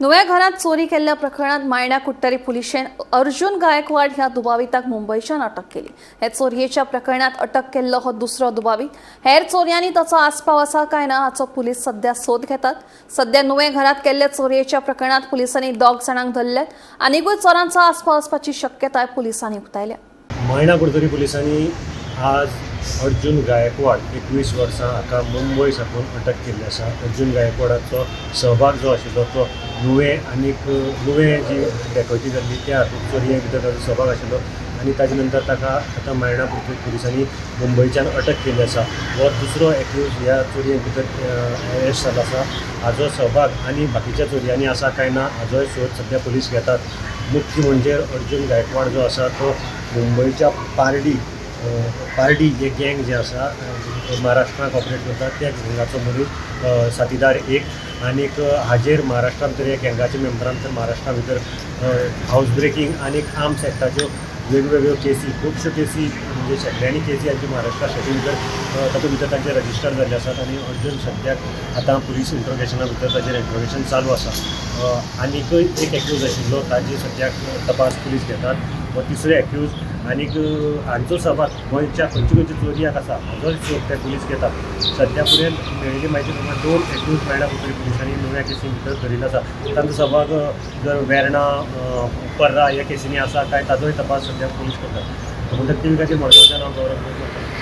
नुव्या घरात चोरी केल्ल्या प्रकरणात मायणा कुडटरी पुलिशेन अर्जुन गायकवाड ह्या दुबाविताक मुंबयच्यान अटक केली. हे चोरयेच्या प्रकरणात अटक केल्लो हो दुसरो दुबावीत. हेर चोरयांनी ताचो आस्पाव आसा काय ना हाचो पुलीस सध्या सोद घेतात. सध्या नुवें घरात केल्ल्या चोरयेच्या प्रकरणात पुलिसांनी दोग जाणांक धरल्यात. आनिकूय चोरांचो आस्पाव आसपाची शक्यताय पुलिसांनी उक्तायल्या. मायणा कुडतरी पुलिसांनी आज अर्जुन गायकवाड 21 वर्सां हाका मुंबय साकून अटक केल्ली आसा. अर्जुन गायकवाडाचो सहभाग जो आशिल्लो तो नुवें आनीक नुवें जी डेकोयती जाल्ली त्या हातूंत चोरये भितर ताजो सहभाग आशिल्लो आनी ताजे नंतर ताका आतां मायणा कुडतरी पुलिसांनी मुंबयच्यान अटक केल्ली आसा. हो दुसरो एक्यूज ह्या चोरये भितर अरेस्ट जालो आसा. हाजो सहभाग आनी बाकीच्या चोरयांनी आसा काय ना हाजोय सोद सद्या पुलीस घेतात. मुख्य म्हणजे अर्जुन गायकवाड जो आसा तो मुंबयच्या पारडी पारडी हे गँग जे आसा महाराष्ट्राक ऑपरेट करता त्या गँगाचो मनीस साथीदार एक आनीक हाजेर महाराष्ट्रा भितर ह्या गँगाच्या मेंबरां भितर महाराष्ट्रा भितर हावज ब्रेकींग आनीक आर्म्स एक्टाच्यो वेगवेगळ्यो केसी, खुबश्यो केसी म्हणजे शेंकड्यांनी केसी हांची महाराष्ट्रा स्टेटी भितर तातूंत भितर तांचे रजिस्टर जाल्ले आसात. आनी अर्जुन सद्याक आतां पुलीस इंट्रोगेशना भितर ताजेर इंट्रोगेशन चालू आसा. आनीकय एक एक्यूज आशिल्लो ताजी सद्याक तपास पुलीस घेतात. हो तिसरो एक्यूज आनीक हांचो सहभाग गोंयच्या खंयच्या खंयच्या चोरयाक आसा हाजोय सोद ते पुलीस घेतात. सद्या पर्यंत मेळिल्ली म्हायती प्रमाण 2 एक्यूज मायणा कुडतरी पुलिसांनी नव्या केसी भितर धरिल्लो आसा. तांचो सहभाग जर वेर्णा पर्रा ह्या केसींनी आसा काय ताजोय तपास सद्या पुलीस करतात. मुदत टीव्ही खातीर मडगांवच्यान हांव गौरव.